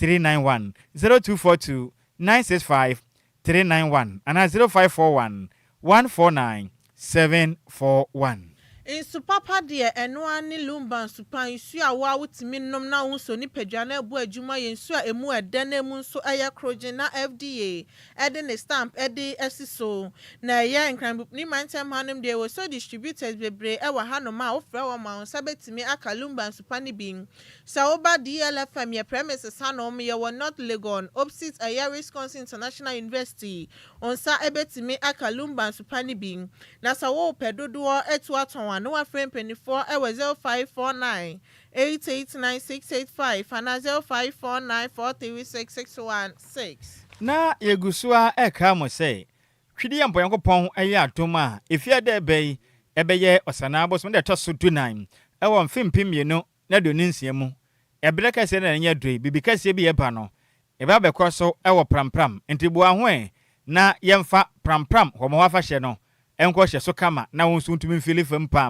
391, 0242 965 391 anaa 0541 149 741. Nsu papa deɛ, ɛno ara ne Lumba nsu pa, nsuo a wo ara wotumi nom na wohu sɛ onipadua no rebɔ adwuma yɛ nsuo a ɛmu ɛdɛ na ɛmu nso yɛ korogyen na FDA de ne stamp de asi so. Na ɛyɛ Nkran-Bubni mantam hanom deɛ, yɛwɔ nsuo distributors bebree wɔ hanom a wofrɛ wɔn a wo nsa bɛtumi aka Lumba nsu pa no bi. Sɛ woba DLFM yɛ premises hanom, yɛwɔ North Legon, opsit ɛyɛ Wisconsin International University, wo nsa bɛtumi aka Lumba nsu pa no bi. Na sɛ worepɛ dodoɔ atu atɔn a, na woafrɛ mpaninfoɔ wɔ 0549 889 685 anaa 0549 436 616. Na yɛgu so ara rekae mo sɛ, Twedeɛ mpo Nyankopɔn yɛ adom a, ɛfiri ada ɛba yi ɛbɛyɛ Ɔsanaa bosome da ɛtɔ so dunan wɔ mfe 2026 mu. Ɛberɛ kɛseɛ no na ɛnyɛ aduro yi, biribi kɛseɛ bi reba no, ɛbɛba abɛkɔ so wɔ Prampram. Nti boa ho ɛ na yɛmfa Prampram Hɔmɔhɔ Afahyɛ no nkɔ hyɛ so kama na wo nso wontumi mfili fam paa.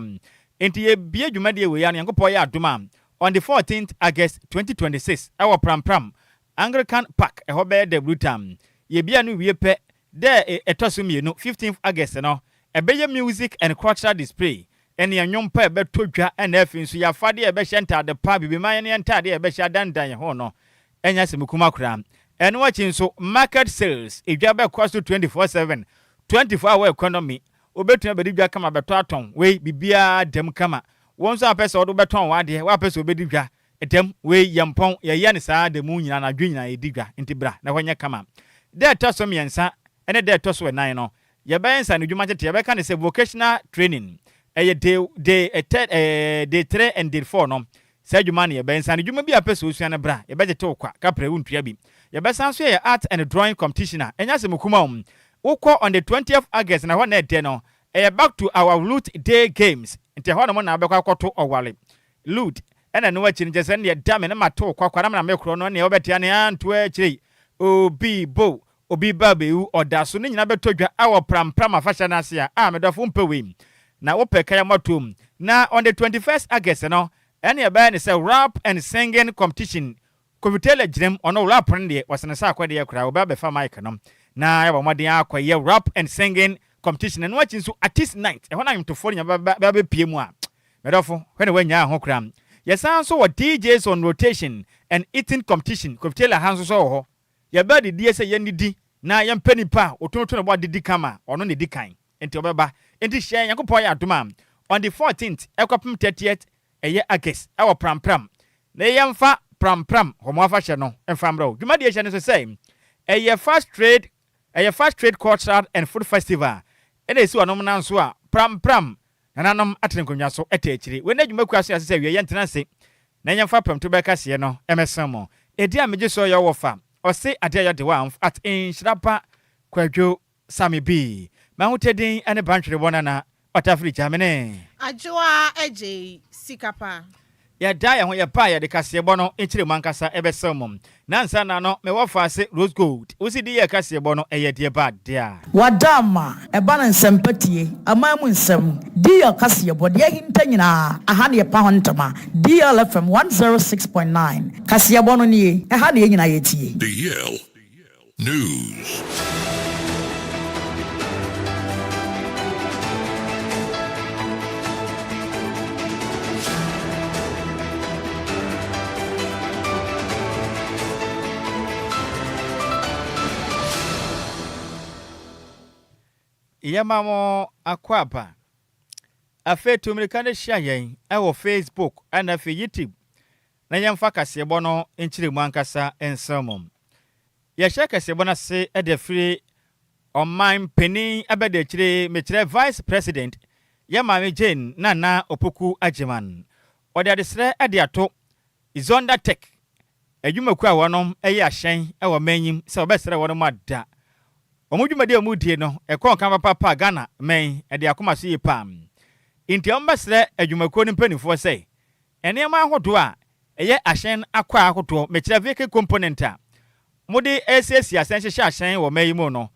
Nti yɛbue dwumadie wei ano, Nyankopɔn yɛ adom a, on the 14th August 2026 wɔ Prampram Anglican Park, ɛhɔ bɛyɛ dɛ brutal. Yɛbue ano wie pɛ, dɛ ɛtɔ so mmienu, 15th August no, ɛbɛyɛ music and cultural display Ɛne nnwom pa a ɛbɛtɔ dwa ɛna afei nso yɛn afadeɛ a yɛbɛhyɛ, ntaade pa, Abibiman ne yɛn ntadeɛ a yɛbɛhyɛ adandan yɛn ho no, ɛnyɛ asɛm kuma koraa. Ɛno akyi nso, market sales, edwa bɛkɔ so 24/7, 24 hour economy, wobɛtumi abɛdi dwa kama abɛtɔ atɔn, wei, biribiara da mu kama. Wo nso a wopɛ sɛ wode wobɛtɔn w'adeɛ, wo a wopɛ sɛ wobɛdi dwa, da mu, wei, yɛmpɔn, yɛyɛ no saa da mu nyinaa, anadwo nyinaa yɛdi dwa, nti bra na ɛhɔ nyɛ kama. Da a ɛtɔ so mmiɛnsa ne da a ɛtɔ so nnan no, Yɛbɛyɛ nsanodwuma tete, yɛbɛka no sɛ vocational training. Ɛyɛ day day third ɛɛ day three and day four no, saa adwuma no yɛbɛyɛ. Nsanodwuma bi a wopɛ sɛ wosua no bra, yɛbɛtete wo kwa, kaprɛ wontua bi. Yɛbɛsan nso yɛyɛ art and drawing competition a ɛnyɛ asɛm kumaa o. Wokɔ on the twentieth August na ɛhɔ na ɛdɛ no, ɛyɛ back to our root day games, nti ɛhɔ nom na wobɛkɔ akɔto ɔware, lute, ɛna ɛno akyi no kyerɛ sɛ ɛnneɛ da me na mato wo kwa kwa na me na mekorɔ no ɛnneɛ wobɛtea ne anto akyire yi, obi bo Obi ba abewu, ɔda so, ne nyinaa bɛtɔ dwa wɔ Prampram afahyɛ no ase a, ah me dɔfo wompɛ wei na wopɛ kaya moatom. Na on the 21st August no, ɛne ɛbɛyɛ ne sɛ rap and singing competition, Kofi Taylor gyinam, ɔno rap no deɛ ɔsene sɛ akɔdeɛ koraa, ɔbɛ abɛfa mic no na yɛabɔ mmɔden akɔyɛ rap and singing competition. Ɛno akyi nso artist night, ɛhɔ na nnwomtofoɔ no nyinaa bɛba abɛpue mu a, me dɔfo hwɛ na woannyaa ho koraa. Yɛsan nso wɔ DJs on rotation and eating competition, Kofi Taylor ha nso so wɔ hɔ. Yɛba adidie sɛ yɛnnidi na yɛmpɛ nipa a ɔtumi to ne bo adidi kama a, ɔno na ɛdi kan. Enti ɔbɛba. Enti hyɛ Nyankopɔn ayɛ adom a, on the 14th ɛkɔpem 30th ɛyɛ August ɛwɔ Prampram na yɛmfa Prampram Hɔmɔ Afahyɛ no mfa mbrɛ wo. Dwumadie hyɛ no nso sɛ ɛyɛ Fast Trade ɛyɛ Fast Trade Cultural and Food Festival ɛna ɛsi wɔ anom nanso a Prampram Nananom atena nkonnwa so te akyiri. Wei ne adwumakuo aso ase sɛ awiei yɛntena ase na yɛmfa prɛmto bɛ kaseɛ no mmɛsɛn mo. Edin a megye soɔ yɛ Ɔwɔfa, ɔse adeɛ a yɛde wɔ at Nhyira ba Kwadwo Sammy B. M'ahotɛ din ne Bantwere wɔ Nana Ɔtafiri Gyamene. Adwoa Adjei sika pa. Yɛdaa yɛn ho yɛbaa yɛde kaseɛbɔ no nkyerɛmu ankasa bɛsɛw mo. Nansa na no mewɔ faase rose gold wo si di yɛ kaseɛbɔ no ɛyɛ deɛ ba dea. Wada ama ɛba no nsɛmpa tie, aman mu nsɛm, DL kaseɛbɔ, deɛ ahinta nyinaa, aha na yɛpa ho ntoma, DL FM 106.9, kaseɛbɔ no nie, ɛha na yɛn nyinaa yɛtie. DL News. Yɛma mo akwaaba. Afei tu mmirika no hyia yɛn wɔ Facebook ɛna afei YouTube na yɛmfa kaseɛbɔ no nkyerɛmu ankasa nsɛm mo. Yɛhyɛ kaseɛbɔ no ase de afiri Ɔman panin abadiakyire, mekyerɛ Vice President, yɛn maame Jane Nana Opoku Agyeman. Ɔde adesrɛ de ato Zonda Tech adwumakuo a wɔnom yɛ ahyɛn wɔ man yi mu sɛ wɔbɛsrɛ wɔnom ada wɔn dwumadie a wɔredie no ɛkɔ nka papaapa a Ghana man de akoma so yie paa nti wɔbɛsrɛ adwumakuo no mpaninfoɔ sɛ Nneɛma ahodoɔ a ɛyɛ ahyɛn akwaa ahodoɔ, mekyerɛ vehicle component a mode resiesie asɛn hyehyɛ ahyɛn wɔ ɔman yi mu no,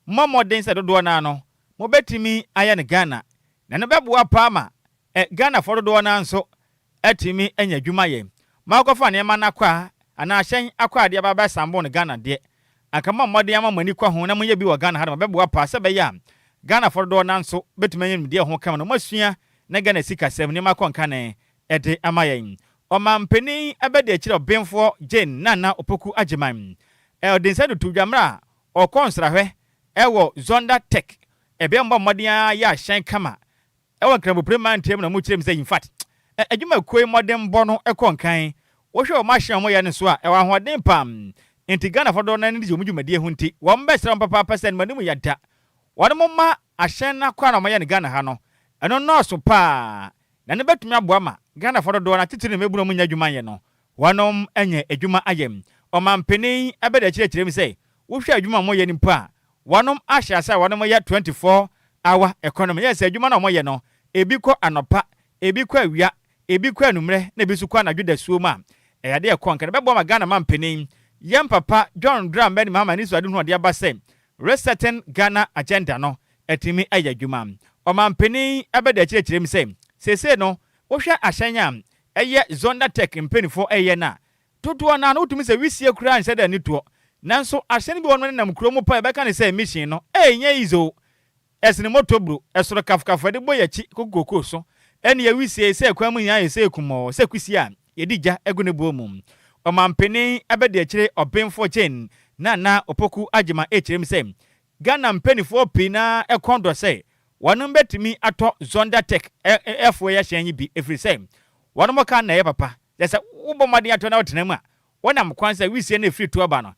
mommɔ mmɔden sɛ dodoɔ no ara no mobɛtumi ayɛ no Ghana, na ɛno bɛboa paa ma Ghanafoɔ dodoɔ no ara nso atumi anya adwuma ayɛ. Moakɔfa nneɛma no akwaa anaa ahyɛn akɔ adeɛ aba abɛsambo no Ghana deɛ, anka mommɔ mmɔden ama mo ani kɔ ho na monyɛ bi wɔ Ghana ha nom, ɛbɛboa paa sɛ ɛbɛyɛ a Ghanafoɔ dodoɔ no ara nso bɛtumi anya nimdeɛ wɔ ho kama na wɔasua na Ghana sikasɛm nneɛma akɔ nkane de ama yɛn. Ɔmanpanin abadiakyire Ɔbenfoɔ Jane Nana Opoku Agyemang ɔde nsa de too dwa mmerɛ a ɔrekɔ nsrahwɛ wɔ Zonda Tech, ɛbea a wɔbɔ mmɔden ara yɛ ahyɛn kama wɔ Nkramoprem mantam na wɔkyerɛ mu sɛ infact adwumakuo yi mmɔdenbɔ no kɔ nkan. Wohwɛ wɔn ahyɛn a wɔyɛ no nso a, ɛwɔ ahoɔden paa nti Ghanafoɔ dodoɔ no ara ani gye wɔn dwumadie ho nti wɔbɛsrɛ wɔn papaapa sɛ animanim yɛ da wɔn mma ahyɛn no akwan a wɔyɛ no Ghana ha no ɛno nnɔɔso paa na ɛno bɛtumi aboa ma Ghanafoɔ dodoɔ no ara titire ne mmabunu a wɔnnya adwuma nyɛ no wɔnom anya adwuma ayɛ. Ɔmanpanin bɛda akyire akyerɛ mu sɛ wohwɛ adwuma a wɔyɛ no mpo a wɔnom ahyɛ ase a wɔnom yɛ 24 hour economy yɛ sɛ adwuma no a wɔyɛ no ebi kɔ anɔpa, ebi kɔ awia, ebi kɔ anummerɛ na ebi nso kɔ anadwo dasuo mu a ɛyɛ adeɛ a ɛkɔ nka na ɛbɛboa ma Ghana manpanin yɛn papa John Dramani Mahama anisoadehunu a ɔde aba sɛ Resetting Ghana Agenda no atumi ayɛ adwuma. Ɔmanpanin bɛda akyire akyerɛ mu sɛ seesei no wohwɛ ahyɛn a ɛyɛ Zonda Tech mpaninfoɔ ɛyɛ no a Dodoɔ no ara no wotumi sɛ wisie koraa nhyɛ da nni toɔ. Nanso ahyɛn bi wɔ hɔ nom nenam kuro mu paa yɛbɛka no sɛ mission no ɛnyɛ easy o. Ɛsene moto bro, ɛsoro kafkafo ɛde bɔ yɛakyi kɔgu kokoo so. Ɛnneɛ wisie sɛ kwan mu nyinaa ayɛ sɛ kumɔɔ sɛ kusie a yɛde gya agu ne boɔ mu. Ɔmanpanin abadiakyire Ɔbenfoɔ Jane Nana Opoku Agyemang ɛrekyerɛ mu sɛ Ghana mpaninfoɔ pii no ara kɔn dɔ sɛ wɔnom bɛtumi atɔ Zonda Tech foɔ yi ahyɛn yi bi ɛfiri sɛ wɔnom ka na ɛyɛ papa. Kyerɛ sɛ wobɔ mmɔden atɔ na wotena mu a, wonam kwan sɛ wisie no ɛfiri toɔ ba no,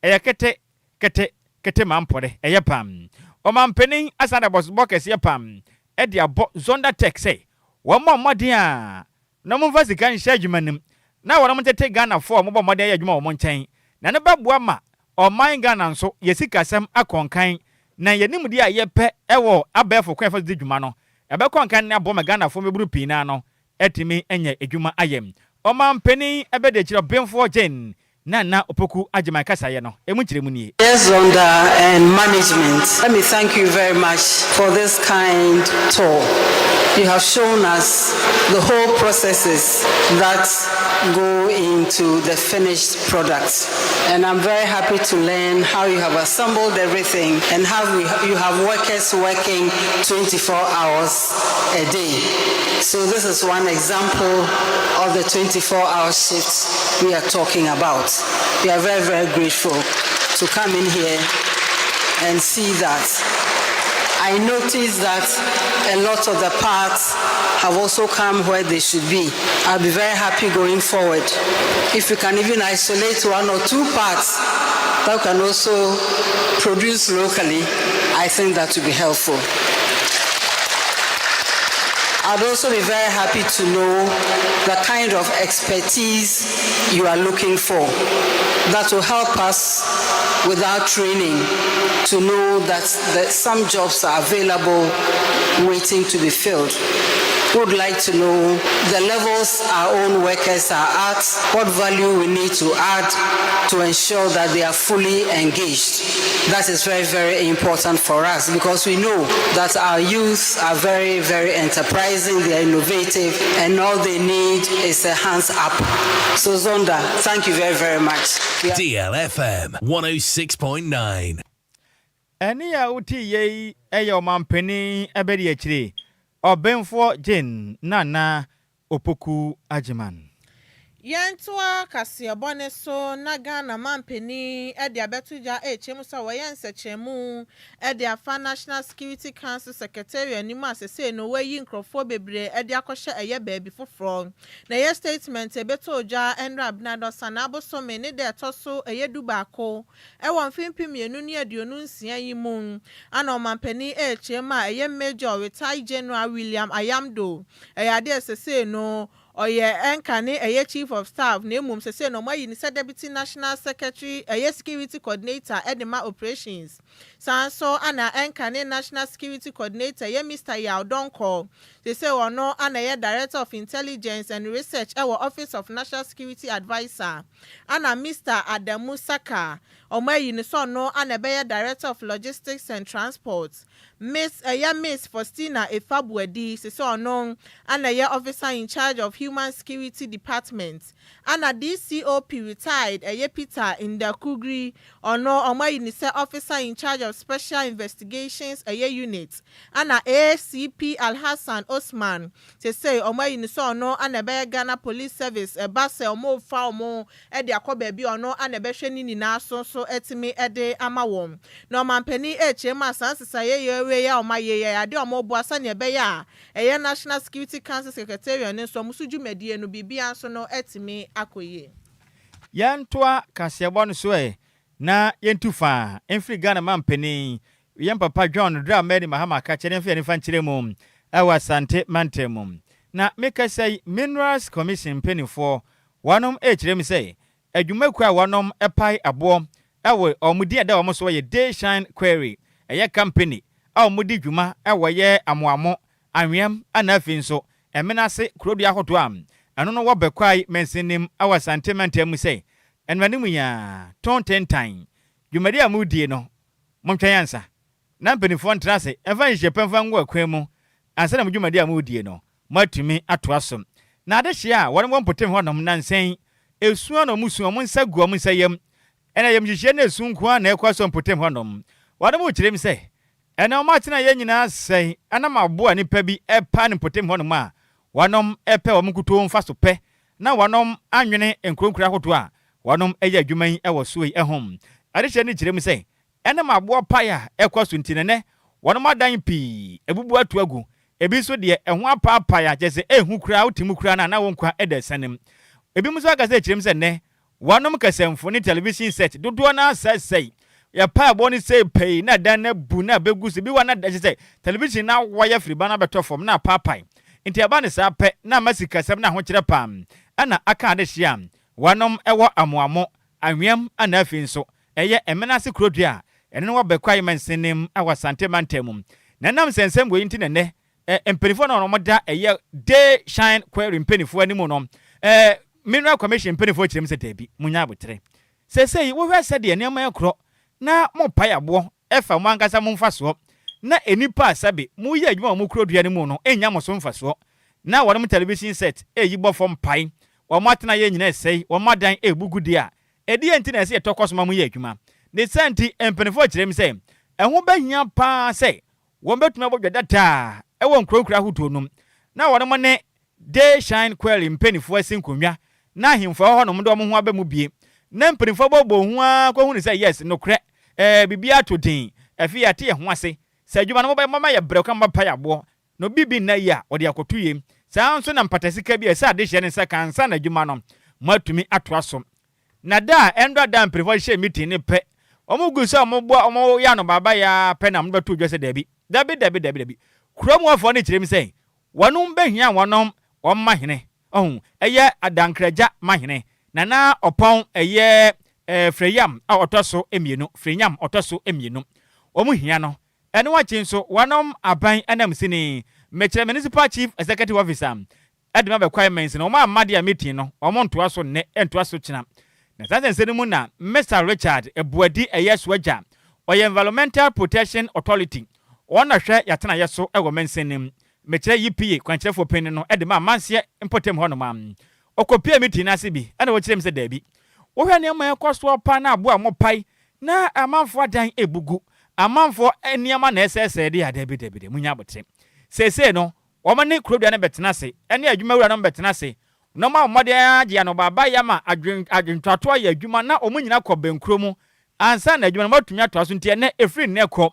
ɛyɛ kete, kete, kete ma mpɔre, ɛyɛ pam. Ɔmanpanin asan de abɔsobɔ kɛseɛ pam de abɔ Zonda Tech sɛ wɔmmɔ mmɔden a na wɔmfa sika nhyɛ adwuma no mu na wɔnom ntete Ghanafoɔ a wɔbɔ mmɔden ayɛ adwuma wɔ wɔn nkyɛn na ɛno bɛboa ma ɔman Ghana nso yɛ sikasɛm akɔ nkan na yɛn nimdeɛ a yɛpɛ wɔ abɛɛfo kwan a yɛfa so di dwuma no ɛbɛkɔ nkan na aboa ma Ghanafoɔ mmabunu pii no ara no atumi anya adwuma ayɛ. Ɔmanpanin Abadiakyiri Ɔbenfoɔ Jane Nana Opoku Agyemang kasaeɛ no, emu nkyerɛmu nie. Yes Zonda and management let me thank you very much for this kind tour you have shown us the whole processes that go into the finished product and I'm very happy to learn how you have assembled everything and how you have workers working 24 hours a day so this is one example of the 24 hour shifts we are talking about we are very very grateful to come in here and see that I noticed that a lot of the parts have also come where they should be. I'll be very happy going forward if you can even isolate one or two parts that can also produce locally. I think that would be helpful. I'd also be very happy to know the kind of expertise you are looking for that will help us with our training to know that, that some jobs are available waiting to be filled. Would like to know the levels our own workers are at, what value we need to add to ensure that they are fully engaged. That is very, very important for us because we know that our youth are very, very enterprising, they are innovative, and all they need is a hands up. So, Zonda, thank you very, very much. DLFM 106.9. Ɛnne a wote yei yɛ ɔmanpanin abadiakyire, Ɔbenfoɔ Jane Nana Opoku Agyemang. Yɛntoa kaseɛbɔ no so na Ghana manpanin de abɛto dwa rekyerɛ mu sɛ wɔyɛ nsɛkyerɛmu de afa National Security Council Secretariat no mu a sesei no wɔayi nkurɔfoɔ bebree de akɔhyɛ ɛyɛ baabi foforɔ. Na ɛyɛ statement a ɛbɛtɔɔ dwa nnora Benada Ɔsanaa bosome ne da ɛtɔ so ɛyɛ 11 wɔ mfe 2026 yi mu ana ɔmanpanin rekyerɛ mu a ɛyɛ Major Retired General William Ayamdo ɛyɛ adeɛ sesei no ɔyɛ ɛnka ne ɛyɛ Chief of Staff na mmom sesei no ɔmo ayi ne sɛ Deputy National Secretary ɛyɛ Security Coordinator ɛde ma operations. Saa nso ana ɛnka ne National Security Coordinator ɛyɛ Mr Yaw Donkor sesei ɔno ana ɛyɛ Director of Intelligence and Research ɛwɔ Office of National Security Adviser ana Mr Adamu Saka ɔmo ayi ne sɛ ɔno ana ɛbɛyɛ Director of Logistics and Transport. Miss ɛyɛ Miss Faustina Efabuadi sesei ɔno ana ɛyɛ Officer in charge of Human Security Department, ana DCOP retired ɛyɛ Peter Ndakugri, ɔno ɔmo ayi ne sɛ Officer in charge of Special Investigations ɛyɛ Unit, ana ACP Alhassan Osman, sese ɔmo ayi ne sɛ ɔno ana ɛbɛyɛ Ghana Police Service, ɛba sɛ ɔmo fa ɔmo ɛde akɔ baabi, ɔno ana ɛbɛhwɛ ne nyinaa so nso ɛtumi ɛde ama wɔn. Na ɔmampanin ɛrekyerɛ mu a, saa nsesaeɛ yɛ wei a ɔmo ayɛ yɛ adeɛ a ɔmo boa sɛnea ɛbɛyɛ a ɛyɛ National Security Council Secretariat ne nso ɔmo so dwumadie no, biribiara nso no ɛtumi akɔ yie. Yɛntoa kaseɛbɔ no so ɛ na yɛntu faa mfiri Ghana ma mpanin, yɛn papa John Dramani Mahama ka kyerɛ mfa yɛn nkyerɛ mu ɛwɔ Asante mantam mu. Na mekasa yi, Minerals Commission mpanimfoɔ wɔnom ɛrekyerɛ mu sɛ adwumakuo a wɔnom ɛpae aboɔ ɛwɔ wɔn din a ɛda wɔn so yɛ Dayshine Quarry, ɛyɛ company a wɔn di dwuma ɛwɔ yɛ Amoamo anweam, ana afei nso Ɛmena ase kurodua ahodoɔ a ɛno no wɔ Bɛkwae mansinim ɛwɔ Asante mantam mu, sɛ ɛnuanim nyaa tɔn tentan dwumadi a mudie no, montwɛn ansa na mpanimfoɔ ntena ase ɛmfa nhyehyɛ pɛ mfa ngu akwan mu ansa na mo dwumadi a mudie no moatumi atoa so. Na adehyeɛ a wɔn wɔ mpɔtam hɔnom nansɛn esua na ɔmo su, ɔmo nsa gu ɔmo nsa yam, ɛna yamhyehyɛ no esu nko ara na ɛkɔ so mpɔtam hɔnom. Wɔn mo kyerɛ mu sɛ ɛna ɔmo atena yɛn nyinaa sɛn ɛnam aboa nipa bi ɛpa ne mpɔtam hɔnom a wɔnom ɛpɛ wɔn nkutoo mfa so pɛ, na wɔnom anwene nkuronkuro ahodoɔ a wɔnom ɛyɛ adwuma yi ɛwɔ so yi ɛho. Adehyɛ no kyerɛ mu sɛ ɛnam aboɔ pae a ɛkɔ so nti, nɛnɛ wɔnom adan pii ebubu ato agu, ebi nso deɛ ɛho apaapae a kyerɛ sɛ ehu koraa wote mu koraa na na wɔn nkwa ɛda asiane. Ebi nso aka sɛ kyerɛ mu sɛ nnɛ wɔnom kasamfo ne television set dodoɔ no asɛesɛe, yɛpa ɛbɔ no sɛ pɛi na dan no abu na abɛgu so bi wa na kyerɛ sɛ television na wɔyɛ firiba no abɛtɔ fam na apaapae. Nti ɛba ne saa pɛ na ama sikasɛm na ahokyerɛ pam ɛna aka adehyeɛ a wɔnom ɛwɔ Amoamo anweam, ana afei nso ɛyɛ Ɛmena ase kurodua a ɛno no wɔ Bɛkwae mansinim ɛwɔ Asante mantam mu. Na ɛnam nsɛnsɛm wɔ yi nti, nɛnɛ mpanimfoɔ na wɔn da ɛyɛ Day Shine Quarry mpanimfoɔ anim no, Mineral Commission mpanimfoɔ kyerɛ mu sɛ daabi, munya abotere. Sɛsɛyi wohwɛ sɛdeɛ nneɛma ɛkorɔ na mopae aboɔ ɛfa mo ankasa mo mfasoɔ, na nnipa a sɛbe moyɛ adwuma wɔ mo kurodua no mu no ɛnya mo so mfasoɔ, na wɔnom television set ɛyi bɔ fam pae, wɔn atena yɛ nyinaa ɛsɛe, wɔn adan ɛbu gu deɛ a ɛdeɛ nti na ɛsɛ yɛtɔ kɔ so ma mo yɛ adwuma. Ne saa nti, mpanimfoɔ kyerɛ mu sɛ ɛho bɛhia paa sɛ wɔn bɛtumi abɔ dwa dadaa ɛwɔ nkuronkuro ahodoɔ nom, na wɔnom ne Day Shine Quarry mpanimfoɔ asi nkonnwa, na ahemfo ɛwɔ hɔnom de wɔn ho aba mu bie, na mpanimfoɔ bɔbɔ ho ara kɔhunu sɛ yes, nokorɛ biribi ato den, ɛfi yɛate yɛn ho ase sɛ adwuma no mobɛma ma yɛ brɛ ka mobɛpa yɛ aboɔ na obi bi nna yi a wɔde akɔto yie. Saa nso na mpatasika bi a ɛsɛ adehyɛ ne nsa ka ansa na adwuma no moatumi atoa so. Na da a ɛndɔ da mpanimfoɔ hyehyɛ meeting ne pɛ, wɔn gu sɛ wɔn boa wɔn yɛ anobaaba yɛ ara pɛ na wɔn bɛto dwa sɛ dabi, dabi, dabi, dabi, dabi, kurom wɔfoɔ no kyerɛ mu sɛ wɔn bɛhia wɔnom wɔn mahene ɔho ɛyɛ Adankragya mahene Nana Ɔpɔn ɛyɛ Freyam a ɔtɔ so mmienu, Frenyam ɔtɔ so mmienu, wɔn hia no. Ɛno akyi nso, wɔnom aban anam sini mekyerɛ Municipal Chief Executive Officer ɛde ma Bɛkwae mansin, wɔn amma deɛ meeting no wɔn ntoa so nnɛ, ntoa so kyena. Na saa nsɛnsɛm no mu na Mr Richard Ebuadi ɛyɛ Soagya, ɔyɛ Environmental Protection Authority, wɔn na hwɛ yɛatenayɛ so ɛwɔ mansin no mu, mekyerɛ EPA kwankyerɛfoɔ panyin no ɛde ma amanseɛ mpɔtam hɔnom a ɔkɔpie meeting no ase bi, ɛna wɔkyerɛ mu sɛ daabi, wohwɛ nneɛma ɛkɔ soɔ pa na aboa a mopae na amanfoɔ adan ebugu, amanfoɔ nneɛma na ɛsɛɛsɛɛ de a, daabi, daabi de, munya abotire. Seesei no wɔn ne kurodua no bɛtena ase, ɛne adwumawura no bɛtena ase na wɔn a wɔde agye anobaaba yɛ ama adwentoatoa yɛ adwuma na wɔn nyinaa kɔ bɛnkuro mu ansa na adwuma no wɔatumi atoa so. Nti ɛnɛ ɛfiri nnɛ kɔ,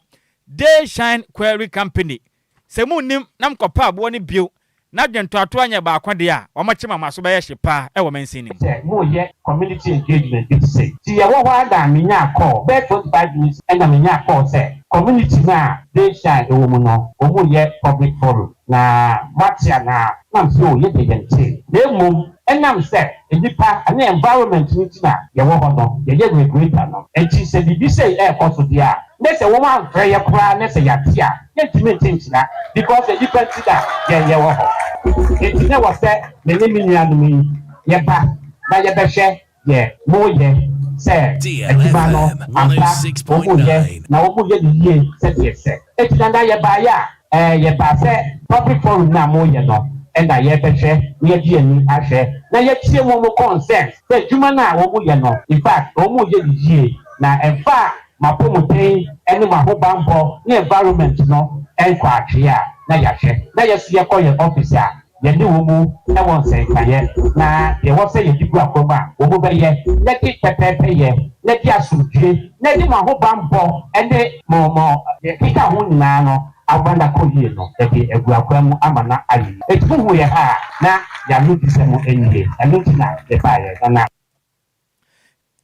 Day Shine Quarry Company, sɛ mu nim na mkɔpa aboɔ no bio na adwentoatoa nyɛ baako deɛ a, wɔn akyi mama so bɛyɛ hye paa ɛwɔ mansin no mu. Sɛ moyɛ community engagement bi te sɛ nti yɛwɔ hɔ a, na menya call bɛyɛ 25 minutes, ɛna menya call sɛ community no a Dayshine ɛwɔ mu no, wɔn yɛ public forum na moate anaa? Nam sɛ o, yɛde yɛnte, na mmom ɛnam sɛ nnipa ne environment no nti na yɛwɔ hɔ no, yɛyɛ regulator no. Nti sɛ biribi sɛ ɛrekɔ so deɛ a, ne sɛ wɔn amfrɛ yɛ koraa ne sɛ yɛate a, yɛntumi nte nkyina because nnipa nti na yɛn yɛwɔ hɔ. Nti ne wɔ sɛ me ne me nuanom yi yɛba na yɛbɛhwɛ deɛ moyɛ sɛ adwuma no ampa wɔn yɛ na wɔn yɛ ne yie sɛdeɛ sɛ. Eti nana yɛbaayɛ a, yɛbaa sɛ public forum na moyɛ no. Ɛna yɛbɛhwɛ na yɛde yɛn ani ahwɛ na yɛtie wɔn concerns sɛ adwuma no a wɔyɛ no, in fact, wɔyɛ no yie na ɛmfa mo apɔmuden ne mo ahobammɔ ne environment no nkɔ atwee a, na yɛahwɛ na yɛso yɛkɔ yɛn office a yɛne wɔn mu wɔ nsɛnkaeɛ na deɛ ɛwɔ sɛ yɛde gu akwan a wɔn bɛyɛ na de pɛpɛɛpɛ yɛ na de asomdwie na de mo ahobammɔ ne mo deɛ ɛkeka ho nyinaa no aba no akɔ yie no, yɛde agu akwan mu ama no ayɛ yie. Enti mohu yɛn ha a, na yɛn ano di sɛ mo nnie. Ɛno nti na yɛbaeɛ, Nana.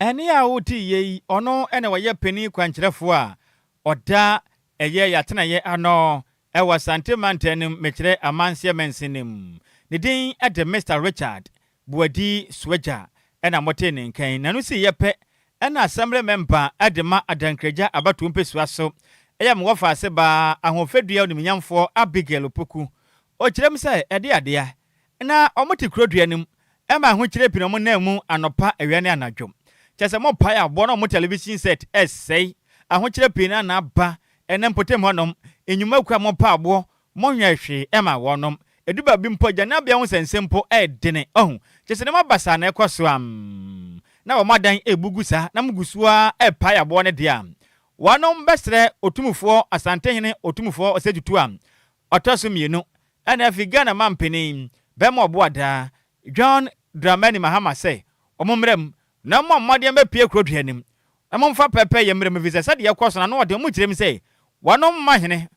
Ɛnne a wote yi, ɔno na ɔyɛ panin kwankyerɛfoɔ a ɔda ɛyɛ y'atenaeɛ ano wɔ Asante mantam no mu, mekyerɛ Amanseɛ mansini mu. Ne din de Mister Richard Boadi Suagya na motee ne nka yi. N'ano siiɛ pɛ na Assembly Member de ma Adankragya abatoɔ mpesua so yɛ me wɔfaase baa ahoɔfɛdua onimunyamfoɔ Abigail Opoku. Ɔkyerɛ mu sɛ ɛde adeɛ na wɔte kuro dua no mu ma ahokyerɛ pini wɔn nan mu anɔpa, awia ne anadwo. Kyerɛ sɛ mopae aboɔ na wɔn television set sɛe. Ahokyerɛ pii no na aba ɛnnɛ mpɔtam hɔnom. Nnwumakuo a mopa aboɔ, monyɛɛ hwee mma wɔnom. Ɛdu baabi mpo agyananbea ho nsɛnsɛm mpo ɛredene. Wahu? Kyerɛ sɛ nneɛma basaa na ɛkɔ so a, na wɔn adan rebu gu saa na mogu so ara repae aboɔ no deɛ a, wɔnom bɛsrɛ Otumfoɔ Asantehene Otumfoɔ Osei Tutu a ɔtɔ so mmienu ɛna afei Ghana mampanin bɛma ɔboadaa John Dramani Mahama sɛ wɔn mmra mu na wɔmmɔ mmɔden mmɛpue kuro dua no mu na momfa pɛpɛyɛ mmra mu efisɛ sɛdeɛ ɛkɔ so no ano ɔden. Wɔn kyerɛ mu sɛ wɔnom mma hene,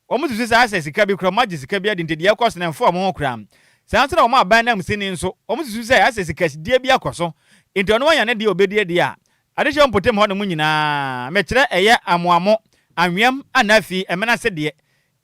wɔn susu sɛ asɛ sika bi koraa wɔn agye sika bi adi nti deɛ ɛkɔ so no ɛmfa wɔn ho koraa. Saa nso na wɔn aban nanmusini nso wɔn susu sɛ asɛ sikasidie bi akɔ so nti ɔno anya ne deɛ ɔbɛdie deɛ a adehyɛ wɔ mpɔtam hɔ nom nyinaa mekyerɛ ɛyɛ amoamo, anweam ana afei ɛmena ase deɛ.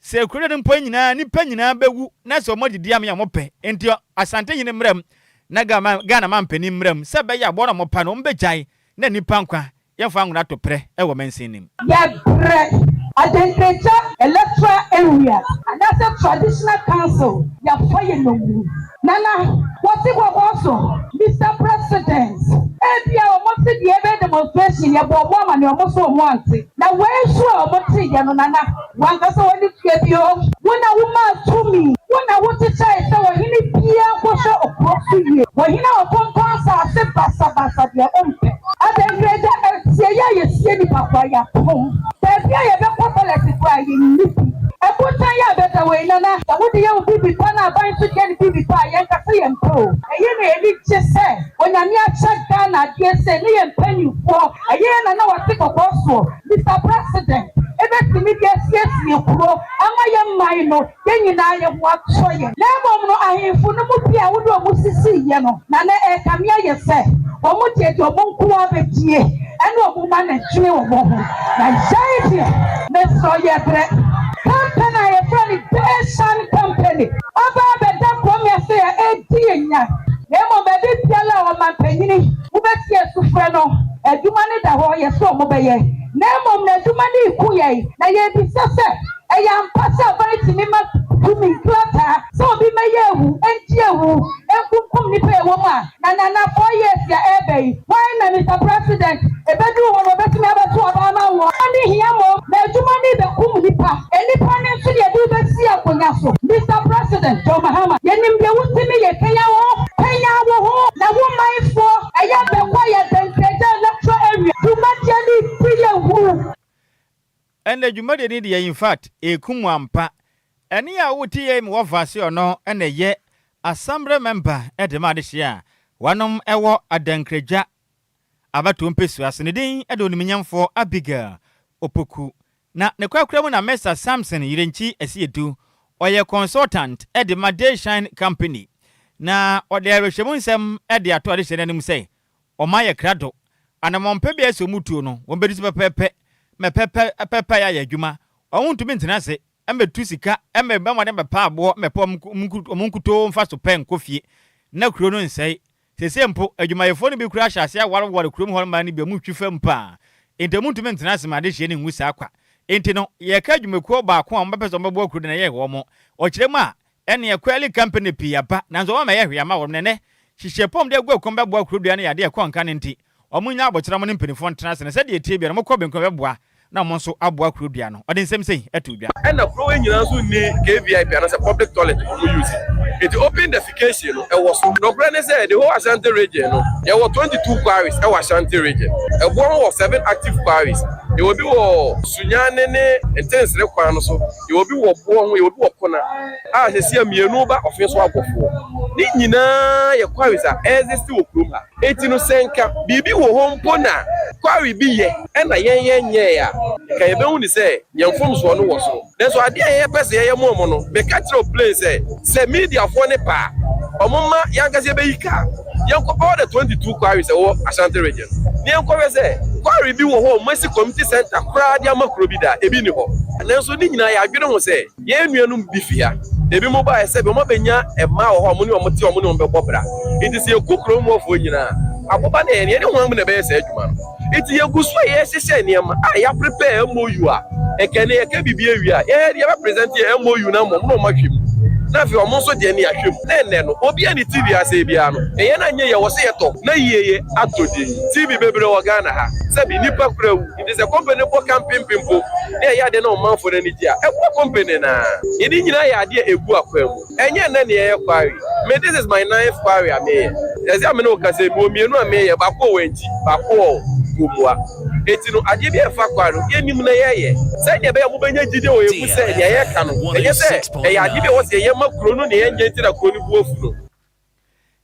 Sɛ kuro no mpo nyinaa nnipa nyinaa bɛwu na sɛ wɔn adidi amee a wɔn pɛ nti Asante hene mmra mu na Ghana manpanin mmra mu sɛ ɛbɛyɛ a wɔn a wɔn pa no wɔn bɛgyae na nnipa nkwa yɛmfa anwona to prɛ wɔ mansin no mu. Yɛbrɛ Adenkragya Electoral Area anaasɛ Traditional Council yɛafa yɛn nnommum. Nana, wɔte kɔkɔɔ so. Mister President, ebia wɔn se deɛ yɛbɛyɛ demonstration, yɛbɔɔ wɔn amaneɛ, wɔn nso wɔn ante. Na wei nso a wɔn teeɛ no, Nana, w'ankasa w'ani tua bi o. Wo na womaa tumi, wo na wokyekyɛe sɛ ɔhene biara nkɔhwɛ okuro so yie. Ɔhene a ɔtontɔn asase basabasa deɛ wompɛ. Adankragya, asieeɛ a yɛsie nnipa koraa yɛapɔn. Baabi a yɛbɛkɔ toilet koraa yɛnni bi. Ɛbotan yi a bɛda hɔ yi, Nana, sɛ wode yɛ wo biribi pa na aban nso de yɛ ne biribi pa a, yɛnka sɛ yɛmpɛ o. Ɛyɛ na yɛn ani gye sɛ Onyame akyɛ Ghana adeɛ sei ne yɛn mpanyinfoɔ, ɛyɛ yɛn na na wɔte kɔkɔɔ soɔ, Mister President, ɛbɛtumi de asiesie kuro ama yɛn man no, yɛn nyinaa yɛn ho atɔ yɛn. Na mmom no, ahemfo no mu bi a wode wɔn sisiiɛ no, na na ɛrekame ayɛ sɛ wɔn deɛ, deɛ wɔn nko ara bɛdie ne wɔn mma na ɛdwene wɔn ho. Na yɛn deɛ, mesrɛ wo, yɛbrɛ. Company a yɛfrɛ no Dayshan Company aba abɛda kurom yi ase a ɛredi yɛn nya. Na mmom baabi biara a ɔmampanyini wobɛtie sufrɛ no, adwuma no da hɔ, yɛse wɔbɛyɛ. Na mmom no adwuma no reku yɛn, na yɛrebisa sɛ, Ɛyɛ ampa sɛ aban tumi ma tumi nkrataa sɛ obi mmɛyɛ awu, ndi awu, nkunkum nnipa a ɛwɔ mu a? Na Nana, 4 years a ɛreba yi, hwan na Mister President, ɛbɛduru hɔ no ɔbɛtumi abɛto aba ama woɔ? Adwuma no hia mmom, na adwuma no rebɛkum nnipa. Nnipa no nso na yɛde wo bɛsi akonnwa so. Mister President, John Mahama, yɛnim deɛ wotumi yɛ, kanyan wo ho, kanyan wo ho na wo manfoɔ, ɛyɛ bɛkɔ yɛ Bɛnkrɛgya electoral area, dwumadie no redi yɛn wu. Ɛnɛ dwumadie no deɛ infact ɛku mu ampa. Ɛne a wote yei me wɔfa se ɔno na ɛyɛ asambre member de ma adehyeɛ a wanom ɛwɔ Adankragya abatoɔ mpesua so. Ne din de Onimnyamfoɔ Abigail Opoku. Na ne korakora mu na Mister Samson Yirenkyi Asiedu, ɔyɛ consultant de ma Dayshine Company. Na ɔde awerɛhyɛmu nsɛm de ato adehyeɛ no anim sɛ Wɔn ayɛ krado. Anammɔn pa biara sɛ wɔtuo no, wɔbɛdi so pɛpɛɛpɛ ma pɛpɛɛpɛ ayɛ adwuma. Wɔntumi ntena ase mmɛtu sika, mmɛbɔ mmɔden mmɛpa aboɔ, mmɛpɛ wɔn nkutoo mfaso pɛ nkɔ fie na kuro no nsɛe. Seesei mpo, adwumayɛfoɔ no bi koraa ahyɛ aseɛ awareware kurom hɔ mmaa no bi a wɔtwi fam paa. Enti wɔntumi ntena ase ma adehyeɛ no nwu saa kwa. Enti no, yɛka adwumakuo baako a wɔbɛpɛ sɛ wɔbɛboa kuro no na ɛyɛ wɔn. Ɔkyerɛ mu a, Ɛneɛ Kwali company pii aba nanso wɔn ammɛyɛ hwee amma wɔn na ɛnɛ hyehyɛ pɔm de agu akwan bɛboa kuro dua no yɛ adeɛ ɛkɔ nka no nti wɔn nya abokyerɛ wɔn ne mpaninfoɔ ntena ase na sɛdeɛ ɛteɛ biara no wɔkɔ benkum ɛbɛboa na wɔn nso aboa kuro dua no. Ɔde nsɛm sei too dwa. Ɛna kuro wei nyinaa nso nni KVIP anaasɛ public toilet a wɔn use. Nti open defecation no ɛwɔ so. Nokorɛ ne sɛ, the whole Ashanti Region no, yɛwɔ 22 quarries ɛwɔ Ashanti Region. Ɛboɔ ho wɔ seven active quarries. Yɛwɔ bi wɔ Sunyane ne Ntensere kwan no so, yɛwɔ bi wɔ Boɔ ho, yɛwɔ bi wɔ Kona a sɛsi mmienu ba ɔfe so abɔfoɔ. Ne nyinaa yɛ quarries a ɛexist wɔ kurom ha. Eti no, sɛ nka biribi wɔ hɔ mpo na quarry bi yɛ ɛna yɛn yɛn nyɛɛ a, nka yɛbɛhu ne sɛ yɛn mfomsoɔ no wɔ soro. Nanso adeɛ a yɛpɛ sɛ yɛyɛ mu ɔmo no, meka kyerɛ o plain sɛ mediafoɔ ne paa, ɔmo ma yɛankasa yɛbɛyi kaa yɛnkɔ all the 22 quarries ɛwɔ Ashanti Region ne yɛnkɔhwɛ sɛ quarry bi wɔ hɔ a ɔmo asi community center koraa de ama kuro bi da ebi ni hɔ. Nanso ne nyinaa yɛadwene ho sɛ yɛn nuanom bi fi ha, ebi mo baayɛ sɛ bi ɔmo abɛnya mmaa wɔ hɔ a ɔmo ne ɔmo te, ɔmo ne ɔmo bɛbɔ bra. Nti sɛ yɛku kurom hɔfoɔ nyinaa aboba ne yɛn yɛne wɔn mu na ɛbɛyɛ saa adwuma no. Nti yɛgu so a yɛhyehyɛ nneɛma a yɛaprepare MOU a ɛkɛ ne yɛka biribi awie a, yɛyɛ yɛbɛ present yɛ MOU na mmom na ɔmo ahwɛ mu, na afei ɔmo nso deɛ ne ahwɛ mu. Na ɛnɛ no, obiara ne TV ase biara no, ɛyɛ na nyɛ yɛ wɔ sɛ yɛtɔ na yie atɔ din. TV bebree wɔ Ghana ha, sɛbi nipa kura wu. Nti sɛ company bɔ ka mpempem na ɛyɛ adeɛ na ɔmanfo no ani gye a, ɛboa company naa. Yɛde nyinaa yɛ adeɛ egu akwan mu. Ɛnyɛ nnɛ ne yɛyɛ quarry. Me, this is my ninth quarry a meyɛ. Ɛsɛ a me ne wo kasa, mi wɔ mmienu a meyɛ, baako wɔ Wankyi, baako wɔ Gomua. Eti no, adeɛ bi a ɛfa quarry no, yɛnim na yɛyɛ sɛdeɛ ɛbɛyɛ a mobɛnya gyidie wɔ yɛn mu sɛ nea yɛka no, ɛnyɛ sɛ ɛyɛ adeɛ bi a ɛwɔ sɛ yɛyɛ ma kuro no na yɛnyɛ nti na kuro no bu afu no.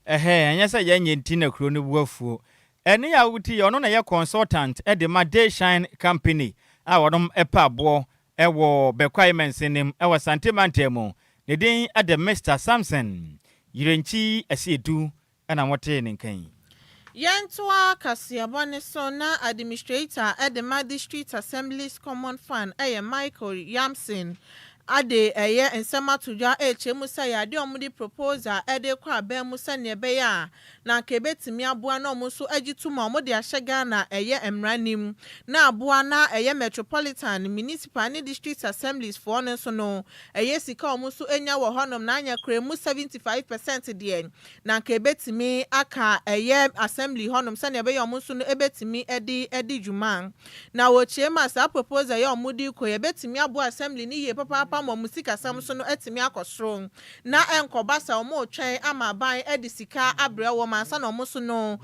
Ɛhɛ, ɛnyɛ sɛ yɛnyɛ nti na kuro no bu afuo. Ɛne a woti yɛ ɔno na yɛ consultant de ma Dayshine Company a wɔnom ɛpɛ aboɔ ɛwɔ Bɛkwae mansinim ɛwɔ Sante mantam mu. Ne din de Mr Samson Yirenkyi Asiedu ɛna wɔtee ne nkan. Yɛntoa kaseɛbɔ ne so na administrator de ma District Assemblies Common Fund, ɛyɛ Michael Yamson, ade ɛyɛ nsɛm ato dwa ɛrekyerɛ mu sɛ yɛade a wɔde proposal ɛde kɔ aban mu sɛnea ɛbɛyɛ a na anka ɛbɛtumi aboa na wɔn nso agye tom a wɔde ahyɛ Ghana ɛyɛ mmara nim na aboa na ɛyɛ metropolitan, municipal ne district assemblies foɔ no nso no, ɛyɛ sika a wɔn nso anya wɔ hɔnom na anya kura mu 75% deɛ, na anka ɛbɛtumi aka ɛyɛ assembly hɔnom sɛnea ɛbɛyɛ wɔn nso no ɛbɛtumi ɛde dwuma. Na wɔkyerɛ mu a, saa proposal yɛ a wɔde kɔ yɛbɛtumi aboa assembly ne yie papaapa ma wɔn sikasɛm so no atumi akɔ soro na ɛnkɔba sɛ wɔn retwɛn ama aban de sika abrɛ wɔn ansa na wɔn nso no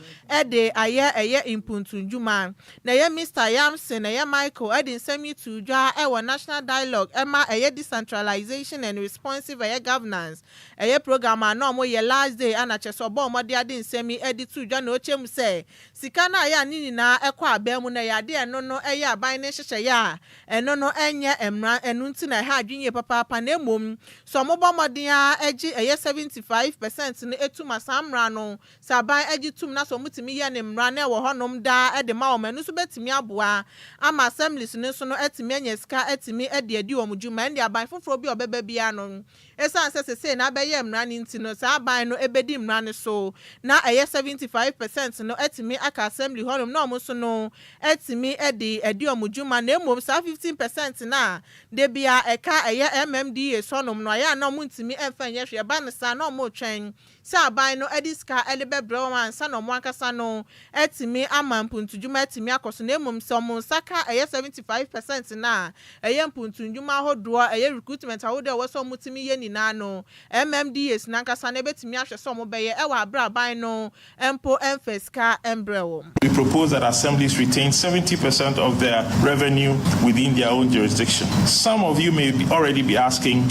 de ayɛ ɛyɛ mpuntundwuma. Na ɛyɛ Mr Yamson, ɛyɛ Michael, ɛde nsɛm yi to dwa ɛwɔ National Dialogue ɛma ɛyɛ Decentralization and Responsive ɛyɛ Governance ɛyɛ program a na wɔn yɛ last day, ana kyerɛ sɛ ɔbɔ wɔn de ade nsɛm yi de to dwa. Na ɔkyɛ mu sɛ sika no a ɛyɛ a ne nyinaa ɛkɔ aban mu na ɛyɛ adeɛ ɛno no ɛyɛ aban ne nhyehyɛeɛ a ɛno no ɛnyɛ mmara. Ɛno nti na ɛha adwene yie papaapa, na mmom sɛ ɔmo bɔ mmɔden a ɛgye ɛyɛ 75% no etum a, saa mmara no, sɛ aban agye tum na sɛ ɔmo tumi yɛ ne mmara na ɛwɔ hɔnom daa ɛde ma wɔn, ɛno nso bɛtumi aboa ama assemblies no nso no ɛtumi anya sika ɛtumi ɛde adi wɔn dwuma. Ɛne aban foforɔ bi a ɔbɛba biara no, ɛsiane sɛ sesei na abɛyɛ mmara no nti no, saa aban no ɛbɛdi mmara no so na ɛyɛ 75% no ɛtumi aka assembly hɔnom na ɔmo nso no ɛtumi ɛde ɛdi wɔn dwuma. Na mmom saa 15% na de bia ɛka ɛyɛ MMDA hɔnom no, ayɛ a na ɔmo ntumi ɛmfa nyɛ hwee. Ɛba no saa na ɔmo twɛn sɛ aban no ɛde sika ɛde bɛbrɛ wɔn ansa na ɔmo ankasa no ɛtumi ama mpuntudwuma ɛtumi akɔ so. Na mmom sɛ ɔmo nsa ka ɛyɛ 75% na ɛyɛ mpuntudwuma ahodoɔ, ɛyɛ recruitment ahodoɔ a ɛwɔ sɛ ɔmo tumi yɛ nyinaa no, MMDAs nankasa no ɛbɛtumi ahwɛ sɛ ɔmo bɛyɛ ɛwɔ abere aban no mpo ɛmfa sika ɛmbrɛ wɔn. We propose that assemblies retain 70% of their revenue within their own jurisdiction. Some of you may already be asking,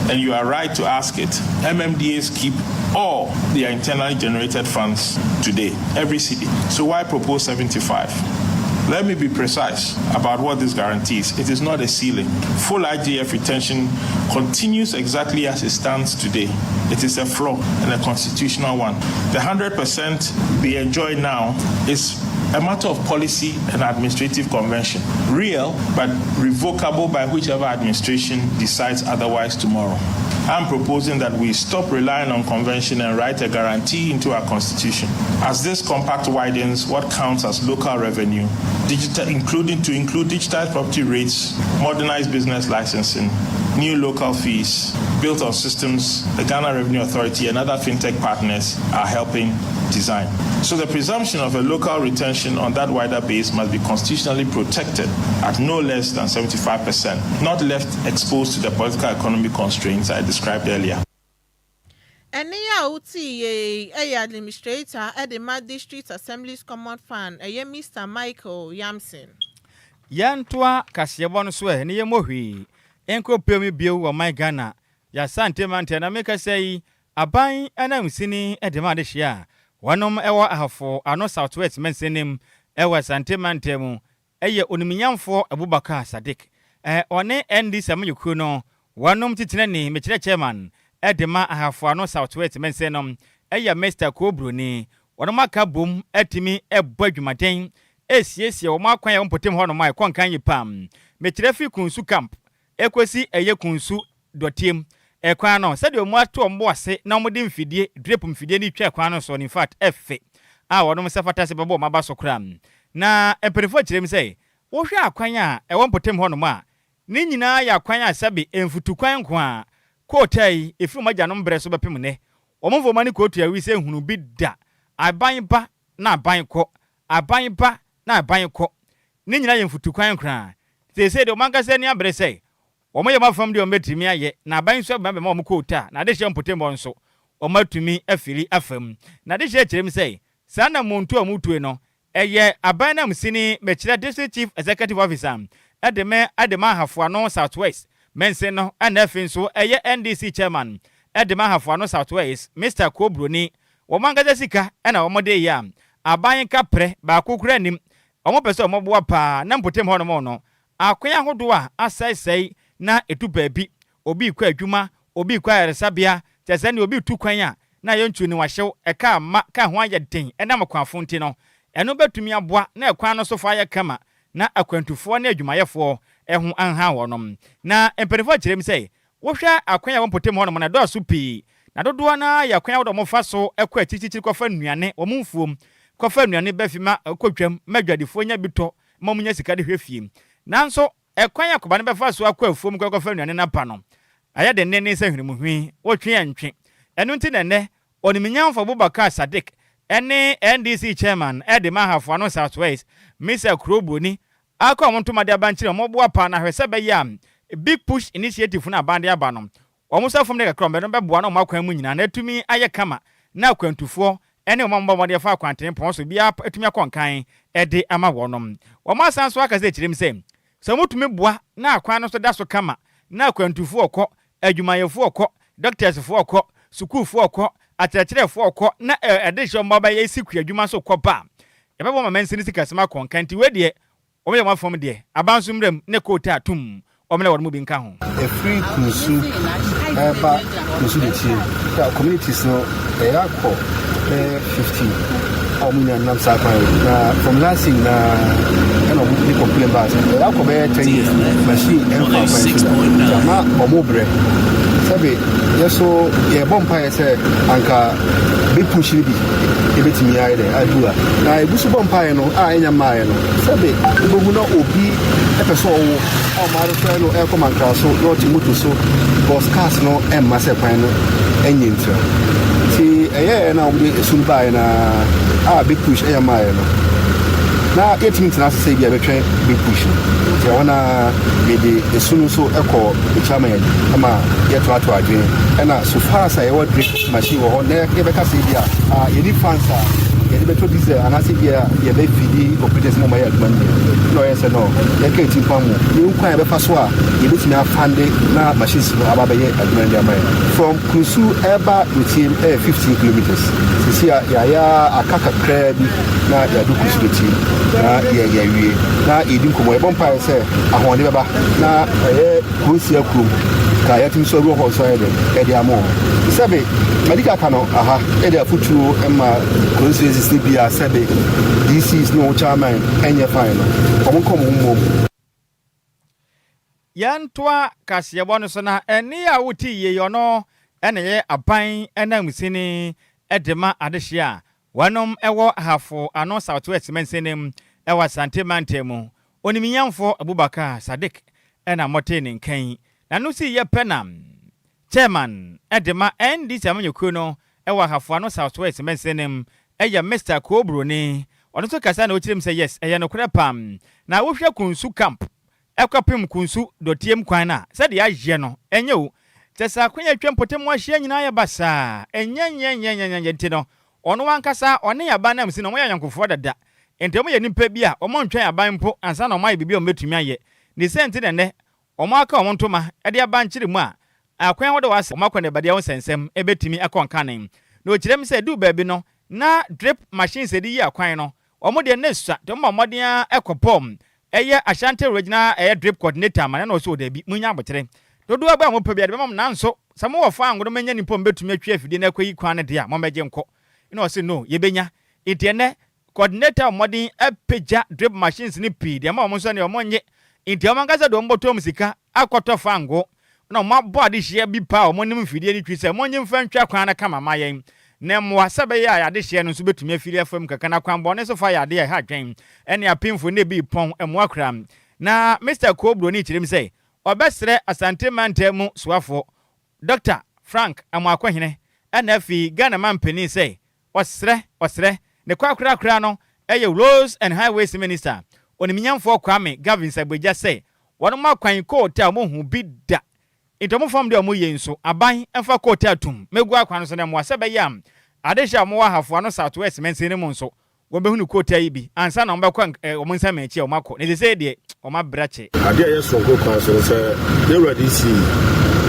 and you are right to ask it. MMDAs keep all their internally generated funds today, every cedi. So why propose 75? Let me be precise about what this guarantees. It is not a ceiling. Full IGF retention continues exactly as it stands today. It is a floor and a constitutional one. The 100% they enjoy now is a matter of policy and administrative convention. Real, but revocable by whichever administration decides otherwise tomorrow. I'm proposing that we stop relying on convention and write a guarantee into our constitution. As this compact widens what counts as local revenue, digital, including to include digitized property rates, modernized business licensing, new local fees built on systems the Ghana Revenue Authority and other fintech partners are helping design. So the presumption of a local retention on that wider base must be constitutionally protected at no less than 75%, not left exposed to the political economic constraints I described earlier. Ɛnne a wotee yei yɛ Administrator de ma District Assemblies Common Fund, ɛyɛ Mister Michael Yamson. Yɛntoa kaseɛbɔ no so ɛ na yɛmmɔ hwee nkɔ pue mu bio wɔ ɔman Ghana, Y'Asante mantam na mekasa yi, aban ananmusini de ma adehyeɛ a wɔnom wɔ Ahafo Ano South West mansini mu wɔ Asante mantam mu yɛ Onimnyamfoɔ Abubakar Sadiq. Ɔne NDC amanyɔkuo no wɔnom titenani, mekyerɛ Chairman, de ma Ahafo Ano South West mansini no yɛ Mister Koo Broni. Wɔnom aka bom atumi bɔ adwumaden resiesie wɔn akwan a ɛwɔ mpɔtam hɔnom a ɛkɔ nkan yie paa. Mekyerɛ firi Kunsu Camp Ekosi ɛyɛ kunsu dɔteɛ mu ɛkwan no sɛdeɛ wɔn ato wɔn bo ase na wɔn de mfidie, drip mfidie no retwa ɛkwan no soɔ no infact ɛfɛ a wɔnom nsa fata sɛ bɛbɔ wɔn aba so koraa. Na mpaninfoɔ kyerɛ mu sɛ wohwɛ akwan a ɛwɔ mpɔtam hɔ nom a ne nyinaa yɛ akwan a sɛbe mfutukwan nko ara, kootaa yi ɛfiri wɔn agyanom berɛ so bɛpem nnɛ wɔn mfa wɔn ani kootua wise nhunu bi da, aban ba na aban kɔ, aban ba na aban kɔ, ne nyinaa yɛ mfutukwan koraa. Seesei de, wɔn ankasa ani abere sɛ wɔyɛ wɔn afam deɛ wɔbɛtumi ayɛ, na aban nso abɛma bɛma wɔn koota, na adehyeɛ mpɔtam hɔ nso, wɔatumi afiri afa mu. Na adehyeɛ kyerɛ mu sɛ, saa anammɔntuo a wɔretue no, ɛyɛ aban nanmusini, mekyerɛ District Chief Executive Officer, de me de ma Ahafo Ano South West mansin no, ɛna afei nso ɛyɛ NDC Chairman de ma Ahafo Ano South West, Mister Kuo Broni. Wɔn ankasa sika na wɔde reyɛ a aban kaprɛ baako koraa nnim. Wɔpɛ sɛ wɔboa paa na mpɔtam hɔnom no, akwan ahodoɔ a asɛesɛe na ɛtu baabi, obi rekɔ adwuma, obi rekɔ ayaresabea, kyerɛ sɛ ɛnneɛ obi retu kwan a na yɛntu no wahyew, ɛka amma, ka ho ayɛ den ɛnam ɔkwanfo nti no, ɛno bɛtumi aboa na ɛkwan no so fa ayɛ kama na akwantufoɔ ne adwumayɛfoɔ ho anha wɔnom. Na mpanimfoɔ kyerɛ mu sɛ Wohwɛ akwan a ɛwɔ mpɔtam hɔnom no, ɛdɔɔso pii, na dodoɔ no ara yɛ akwan ahodoɔ a wɔfa so kɔ akyirikyirikyiri kɔfa nnuane, wɔn mfuom, kɔfa nnuane ba fi ma kɔ dwam ma adwadifoɔ nya bi tɔ ma wɔnya sika de hwɛ fie. Nanso, ɛkwan a kɔba no bɛfa so akɔ afuom kɔ akɔfa nnuane no aba no, ayɛ denneennen sɛ hwenemuhwi, wotwe a ɛntwe. Ɛno nti na ɛnnɛ, Onimnyamfo Abubakar Sadiq ne NDC Chairman de ma Ahafo Ano South West, Misa Kuro Broni, Akɔ a wɔn ntoma de aba nkyiri a wɔboa paa na hwɛ sɛ ɛbɛyɛ a Big Push Initiative no a aban de aba no, wɔn nsa fam de kakra a wɔbɛyɛ no bɛboa na wɔn akwan mu nyinaa no atumi ayɛ kama na akwantufoɔ ne wɔn a wɔbɔ mmɔden fa akwantempɔn so biara atumi akɔ nkan de ama wɔn. Wɔasan nso aka sɛ kyerɛm sɛ, sɛ wɔtumi boa na akwan no nso da so kama na akwantufoɔ kɔ, adwumayɛfoɔ kɔ, dɔktɛsfoɔ kɔ, sukuufoɔ kɔ, akyerɛkyerɛfoɔ kɔ na ɛde hyɛ wɔn bɛyɛ si kuadwuma nso kɔ ba a, ɛbɛboa ma mansini sikasɛm akɔ nkan. Nti wei deɛ, wɔyɛ wɔn afam deɛ, aban nso mmra mu ne kootaa tum wɔn na wɔn mu bi nka ho. Ɛfiri Kunsu ɛreba Kunsu Detie a communities no ɛyɛ akɔ bɛyɛ 50 a wɔn nyinaa nam saa kwan yi na from last year nyinaa ɛna wɔn de complain baa sɛ ɛyɛ akɔ bɛyɛ 10 years machine ɛmfa kwan so da nti ama wɔn brɛ sɛbe yɛ so yɛbɔ mpaeɛ sɛ anka big push no bi ebetumi ayɛ dɛ adu a na egu so bɔ mpaeɛ no a ɛnya mmaeɛ no sɛbe wobɛhu na obi ɛpɛ sɛ ɔwo a ɔmo arefrɛ no ɛrekɔ mankra so na ɔte moto so because cars no ɛmma sɛ kwan no ɛnyɛ ntira nti ɛyɛɛ na wɔde esu no baeɛ na a big push ɛyɛ mmaeɛ no na yɛtumi ntena ase sɛ bi a bɛtwɛn big push no nti ɛhɔ na yɛde esu no nso ɛkɔ chairman ama yɛtoatoa adwene ɛna so far as a yɛwɔ drip machine wɔ hɔ na yɛbɛka sɛ bi a yɛni funds a yɛde bɛtɔ diesel anaasɛ bi a yɛbɛfidi operators ma ɔmayɛ adwuma no deɛ na ɔyɛ sɛ no yɛka ɛti mpa mu yɛhu kwan yɛbɛfa so a yɛbɛtumi afande na machines no aba bɛyɛ adwuma no de ama yɛn. From Kunsu ɛba Dotiem ɛyɛ 15 kilometers. Sisi a yɛayɛ aka kakraa bi na yɛadu Kunsu Dotiem na yɛawie na yɛdi nkɔmmɔ. Yɛbɔ mpaeɛ sɛ ahoɔden bɛba na ɛyɛ Kurosia kurom ka yɛatumi nso awura hɔ nso ayɛ dɛ ɛde ama wɔn. Sɛbe madi ka aka no aha ɛde afotuo ma constituencies no bi a sɛbe DCs ne wɔn chairman ɛnyɛ fine no, wɔn nka wɔn ho mmom. Yɛntoa kaseɛbɔ no so na ɛnne a wote yie yi ɔno na ɛyɛ aban ananmusini de ma adehyeɛ a wɔnom wɔ Ahafo Ano South West mansini mu wɔ Asante mantam mu. Onimnyamfoɔ Abubakar Sadiq na motee ne nka yi. N'ano siiɛ pɛ na Chairman de ma NDC amanyɔkuo no wɔ Ahafo Ano South West mansini mu yɛ Mister Koo Broni. Ɔno nso kasa na ɔkyerɛ mu sɛ yes ɛyɛ nokorɛ paa na wohwɛ Kunsu camp kɔpem Kunsu dɔteɛm kwan no a sɛdeɛ ayɛ no ɛnyɛ o. Kyerɛ sɛ akwan a atwa mpɔtam hɔ ahyia nyinaa ayɛ basaa. Ɛnyɛ nyɛ nyɛ nyɛ nyɛ nti no, ɔno ankasa ɔne aban no amsi no, wɔyɛ ayɔnkofoɔ dada. Enti wɔyɛ nnipa bi a wɔntwɛn aban mpo ansa na wɔayɛ biribi a wɔbɛtumi ayɛ. Ne saa nti na ɛnnɛ wɔaka wɔn ntoma de aba nkyere mu a akwan ahodoɔ a wɔasɛ wɔn akɔneabadeɛ ho nsɛnsɛm bɛtumi akɔ nkane. Na ɔkyerɛ mu sɛ ɛduu baabi no, na drip machines a yɛde yi akwan no, wɔn deɛ na ɛsua nti wɔbɔ mmɔden ara kɔbɔ ɛyɛ Ashanti Regional ɛyɛ drip coordinator amanneɛ na ɔse o daabi, monnya abotere. Dodoɔ a mopɛ biara yɛde bɛma mo nanso sɛ mowɔ fango na moanya nnipa a wɔbɛtumi atwi afidie no akɔyi kwan no deɛ a, mommɛgye nkɔ. Ɛna ɔse no, yɛbɛnya. Nti ɛnnɛ Coordinator mmɔden apagya drip machines no pii de ama wɔn nso ɛnneɛ wɔn nnye nti wɔn ankasa de wɔn bɔtɔ mu sika akɔtɔ fango na wɔn abɔ adehyeɛ bi paa a wɔn nim mfidie no twi sɛ monnye mfa ntwa kwan no kama ma yɛn na mmoa sɛ ɛbɛyɛ a adehyeɛ no nso bɛtumi afiri afa mu kakra na kwan bɔne so fa yɛ adeɛ a ɛha adwen ɛne apemfo ne ebi pɔn mmoa koraa. Na Mister Koo Broni kyerɛ mu sɛ ɔbɛsrɛ Asante mantam mu soafoɔ Dɔkta Frank Amoakohene ɛna afei Ghana manpanin sɛ Ɔsrɛ, ɔsrɛ, ne korakorakora no yɛ Roads and Highways Minister, Onimnyamfoɔ Kwame Gavins Agbegya sɛ wɔn kwan kootaa a wɔnhu bi da. Nti wɔn fam deɛ wɔyɛ yi nso, aban mfa kootaa tum mɛgu akwan no so na mmoa sɛ ɛbɛyɛ a adehye a wɔwɔ Ahafo ano South West mansini no mu nso wɔbɛhunu kootaa yi bi ansa na wɔbɛkɔ wɔn nsɛm akyi a wɔakɔ. Na seesei deɛ Wɔabrɛ kyɛ. Adeɛ a ɛyɛ soronko kwan so ne sɛ, yɛn Wura DC,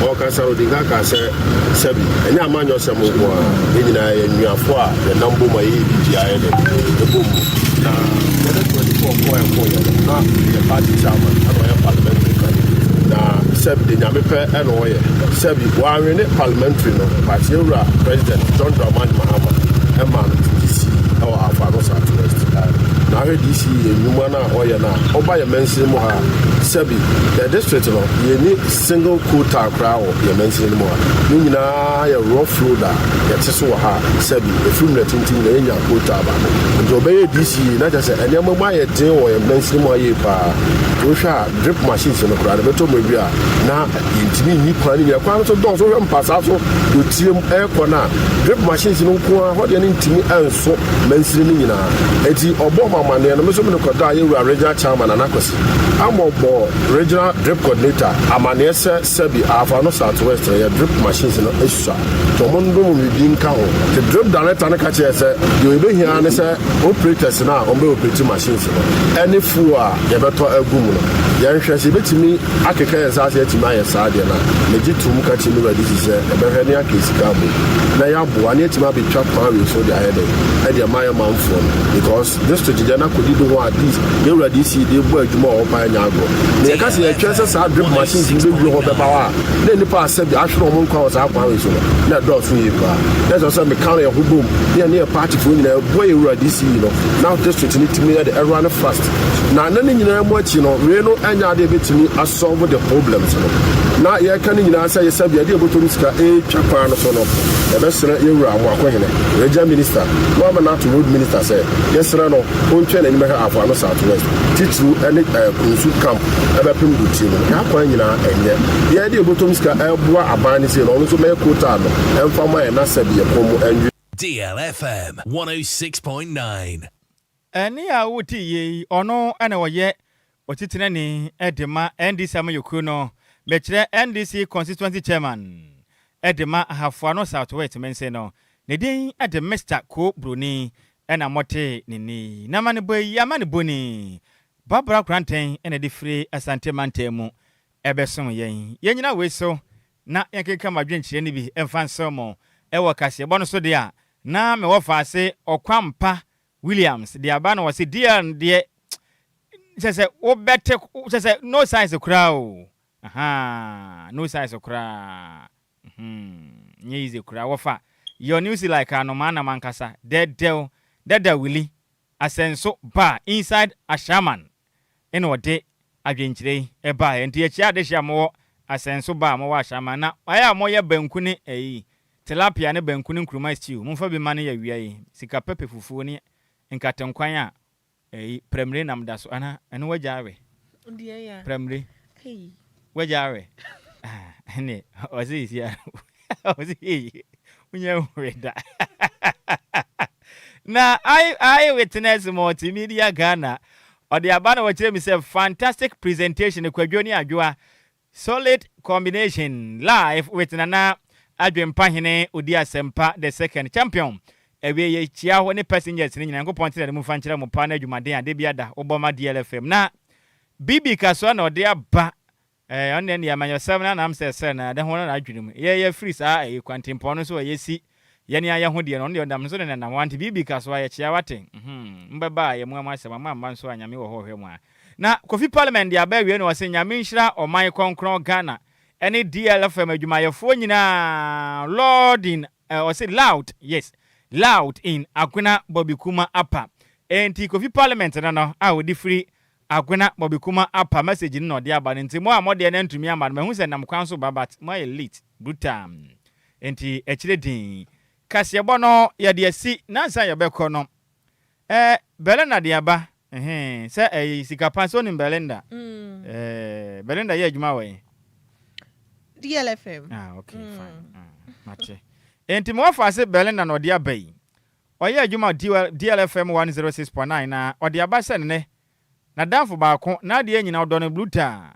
ɔrekasa no, ɔdii kan kaa sɛ, sɛbi, ɛnyɛ amanyɔsɛm nko ara, yɛn nyinaa yɛyɛ anuafoɔ a yɛnam bom a yɛyɛ biribiara yɛ dɛn, ɛbɔ mu. Na 2024 ko a yɛkoeɛ no, na meyɛ party chairman ɛna ɔyɛ parliamentary candidate. Na sɛbi, deɛ Nyame pɛ ɛna ɔyɛ. Sɛbi, wɔanwene parliamentary no, but yɛn Wura President John Dramani Mahama ɛmaa no DC ɛwɔ Ahafo Ano South West. Na ahwɛ DC yɛ nnwuma no a ɔyɛ no a, ɔba yɛn mansini mu ha a, sɛbi, yɛn district no, yɛnni single coal tar koraa wɔ yɛn mansini no mu ha. Ne nyinaa yɛ rough road a yɛte so wɔ ha a, sɛbi, ɛfiri mmerɛ tenten nyinaa yɛnnya coal tar baako. Nti ɔbɛyɛɛ DC yi, na kyerɛ sɛ nneɛma mu ayɛ den wɔ yɛn mansini mu ha yie paa. Nti wohwɛ a, drip machines no koraa no, ɛbɛtɔ mmerɛ bi a, na yɛntumi nyi kwan no nyinaa. Kwan no nso dɔɔso, wohwɛ mpasaa so dɔteɛ mu ɛrekɔ no a, drip machines no nko ara, hɔ deɛ no ntumi nso mansini no nyinaa. Enti ɔbɔɔ me amanneɛ no, me nso mede kɔdaa yɛn wura Regional Chairman Nana Kwasi Amoah bɔɔ Regional Drip Coordinator amanneɛ sɛ sɛbi Ahafo Ano South West no yɛn drip machines no asua nti wɔn ndom biribi nka ho. Nti Drip Director no ka kyerɛɛ sɛ deɛ yɛbɛhia ara ne sɛ operators no a wɔbɛ operate machines no ɛne fuel a yɛbɛtɔ agu mu no yɛnhwɛ sɛ yɛbɛtumi akeka yɛn nsa ase atumi ayɛ saa deɛ no a, megye tom ka kyerɛ me wura DC sɛ yɛbɛhwɛ ne aka sika abom na yɛaboa na yɛatumi abɛtwa kwan wei so de ayɛ dɛn ɛde ama yɛn manfoɔ no because district deɛ na kɔdi do ho a DC yɛn wura DC de bɔ adwuma wɔ hɔ paa nyɛ agorɔ na yɛka sɛ yɛtwɛn sɛ saa drip machines no bɛwie hɔ bɛba hɔ a na nnipa a sɛbi ahwere wɔn nkwa wɔ saa kwan wei so no na ɛdɔɔso yie paa na ɛsɛ sɛ meka no yɛn ho bom ne yɛne yɛ partyfoɔ nyinaa ɛboa yɛn wura DC yi no na district no tumi yɛ de ɛrun fast. Na na ne nyinaa mu akyi no, wei no nyɛ ade a ebetumi asɔlve the problems no. Na yɛreka ne nyinaa sɛ yɛsɛ bia de yɛbɔtɔ mu sika retwa kwan no so no, yɛbɛsrɛ yɛn wura Amoakohene, Regional Minister, na wama no ato Road Minister sɛ yɛsrɛ no ɔntwa n'anim nhwɛ Afoano South West, titiriw ne Kunsu Camp bɛpem Dottie no. Yɛn akwan nyinaa ɛnyɛ. Yɛn de yɛbɔtɔ mu sika reboa aban no sei no, ɔno nso mmɛyɛ quota no mfa mma yɛn na sɛbi yɛn kɔn mu ɛnwe. DLFM 106.9. Ɛnne a wote yi, ɔno na ɔyɛ otitenani de ma NDC amanyɔkuo no, mekyerɛ NDC Constituency Chairman de ma Ahafoano South West mansin no. Ne din de Mister Koo Broni na motee ne nne yi. N'amanebɔ yi, amanebɔni Barbara Koranteng na ɛde firi Asante mantam mu ɛbɛsom yɛn. Yɛnnyina wei so na yɛnkenka mo adwenkyerɛ no bi mfa nsɛw mo wɔ kaseɛbɔ no so deɛ a, na mewɔ faase ɔkwampa Williams de aba na wɔse DL no deɛ kyɛ sɛ wobɛte kyɛ sɛ no size koraa o ahaa no size koraa hmm nyɛ easy koraa wɔfa your news like anomaa nam ankasa dɛdɛw dada wili asɛnso ba inside Ashaiman ɛna ɔde adwenkyerɛ yi baeɛ. Nti yɛkyia adehye a mowɔ Asɛnso ba a mowɔ Ashaiman na ayɛ a moyɛ banku ne ɛyi tilapia ne banku ne nkruma stew momfa bi ma no yɛ awia yi sika pɛpɛ fufuo ne nkatenkwan a ɛyi pramire nam da so ana ɛno wagya awe pramire wagya awe ah ɛne ɔse isi a ɔse eyi wonya nwe da na I I witness multimedia Ghana ɔde aba na wɔkyerɛ mi sɛ fantastic presentation kwadwo ne adwoa. Solid combination live with Nana Adwempa Hene Odi Asɛmpa the second champion. Awie yɛ kyia wo ne passengers no nyinaa Nyankopɔn ntena ne mu mfa nkyerɛ mo paa ne adwumaden a da biara da wobɔ ma DLFM. Na BB Kasoa na ɔde aba eh, ɔno deɛ neɛ amanyɔsɛm no anam sɛ sɛ na ɛde ho no n'adwene mu. Yɛ yɛ firi saa ɛyi kwantempɔn no so a yɛsi yɛne ayɛ ho deɛ no ɔno deɛ ɔnam so ne nenam hɔ nti BB Kasoa yɛkyia wate mhm mbɛba a yɛ mua mo asɛm a mo amma nso a Nyame wɔ hɔ ɔhwɛ mo a. Na Kofi Parliament de aba awie no ɔse Nyame nhyira ɔman kɔnkrɔn Ghana ɛne DLFM adwumayɛfoɔ nyinaa Lord in eh, ɔse loud yes loud in Agona Bobikuma Upper. Enti Kofi Parliament no no a ɔde firi Agona Bobikuma Upper message no na ɔde aba no nti mo a modeɛ no antumi amma no mahu sɛ nam kwan so ba but moayɛ late brutal enti akyire dinn kaseɛbɔ no yɛde asi nansa yɛbɛkɔ no Eh Belinda de aba ehee sɛ ɛyi sika pa sɛ onim Belinda eh Belinda yɛ adwuma wɔ he? DLFM. Ah okay mm. fine ah, mate. Enti mo wafa ase Belinda na ɔde aba yi. Ɔyɛ adwuma DLFM 106.9 na ɔde aba sɛ nnɛ n'adamfo baako n'adeɛ nyina ɔdɔ no brutal.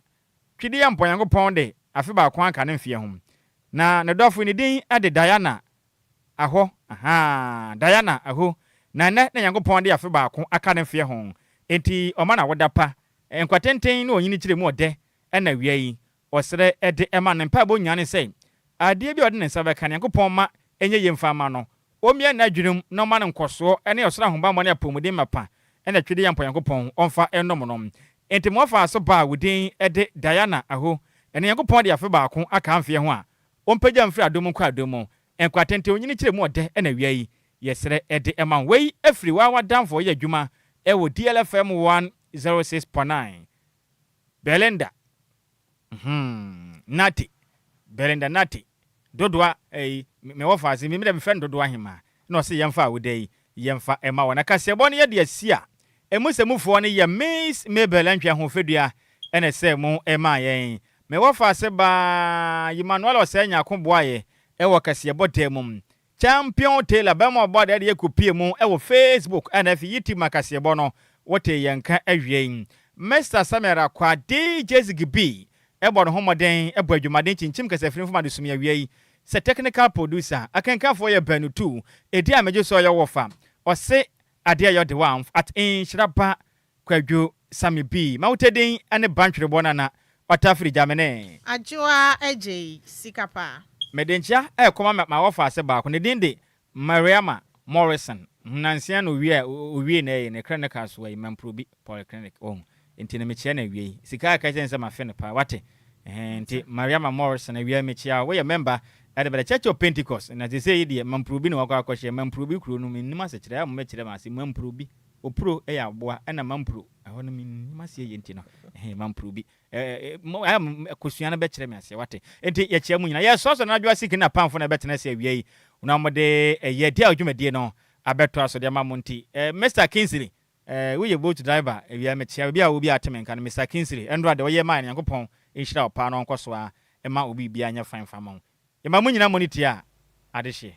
Twedeɛ mpɔ Nyankopɔn de afe baako anka ne mfeɛ ho. Na ne dɔfo ne din de Diana Ahɔ, ahaa, Diana aho, na nnɛ na Nyankopɔn de afe baako aka ne mfeɛ ho, enti ɔma no awoda pa, nkwa tenten ne onyini kyerɛ mu ɔdɛ, ɛna awia yi, ɔsrɛ de ma no. Ne mpaebɔ nyinaa ne sɛ, adeɛ bi a ɔde ne nsa bɛka no, Nyankopɔn mma ɛnyɛ yie mfa mma no, ɔmmue n'adwene mu na ɔmma no nkɔsoɔ ne ɔsoro ahobammɔ ne apɔmuden mapa ɛna Twedeɛ Mpa Nyankopɔn ɔmfa nnom no. Enti ma ɔfaa so baa wo din de Diana aho, ɛna Nyankopɔn de afe baako aka mfeɛ ho a, Ɔmpagya mfiri adom mu nkɔ adom mu. Nkwa tenten onyini kyerɛ mu ɔdɛ na awia yi yɛsrɛ de ma wo. Wei firi waa w'adamfo ɔyɛ adwuma wɔ DLFM 106.9 Belinda hmm Nartey Belinda Nartey Dodoa ɛyi me wɔfa ase me deɛ mefrɛ no Dodoa Hemaa na ɔse yɛmfa awoda yi yɛmfa mma wɔn. Na kaseɛbɔ no yɛde asi a ɛmu sɛmufoɔ no yɛ Miss Mabel Antwi Ahofadua na ɛsɛɛ mu maa yɛn. Me wɔfaase baa Emmanuel Osei Nyarko boaeɛ wɔ kaseɛbɔ dan mu. Champion Taylor bɛma ɔbɔ adeɛ de yɛ kɔpie mu wɔ Facebook ɛna afei YouTube ma kaseɛbɔ no wotee yɛn nka awiei. Mister Samuel Acquah DJ Ziggy B bɔ ne ho mmɔden bɔ adwumaden kyinkyim kasafiri mfom adesua awiei sɛ technical producer. Akenkanfoɔ yɛ baanu tu Edi a megye so ɔyɛ wɔfa ɔse adeɛ ɛyɛ ɔde wamf at nhyira ba Kwadwo Sammy B mawotɛ din ne Bantwerebɔ Nana Ɔtafiri Gyamene. Adwoa Adjei sika paa. Mede nkyea rekɔma m'awɔfaase baako, ne din de Mariama Morrison, nnansia na owie a owiee n'ɛyi ne clinical so ayi Mamprobi polyclinic wahu nti no mekyia no awiei sika a ɛka kyerɛ no sɛ mafe no paa wate ɛhɛn nti Mariama Morrison awia mekyia wo woyɛ member ɛde bɛda Church of Pentecost na sesei yi deɛ Mamprobi na wakɔ akɔhyɛ Mamprobi kuro no mennim asekyerɛ a mobɛkyerɛ me ase Mamprobi opuro yɛ aboa ɛna Mampro ɛhɔ no mennim aseɛ yie nti no ɛhɛn Mamprobi Kosua no bɛkyerɛ me aseɛ wate. Enti yɛkyia mu nyinaa. Yɛsɔsɔ Nana Adwoa Siki ne n'apamfo na ɛbɛtena ase awia yi na wɔde ɛyɛ di a dwumadie no abɛtoa so de ama mo nti. Mister Kingsley, woyɛ boat driver awia mekyia baabi a wɔ biara te me nka no Mister Kingsley ɛndora deɛ ɔyɛ maa yɛn no Nyankopɔn nhyira wo paa na ɔnkɔ so ara mma wo biribiara nyɛ fine mfa ma wo. Yɛma mo nyinaa mmɔ ne ti a adehyeɛ.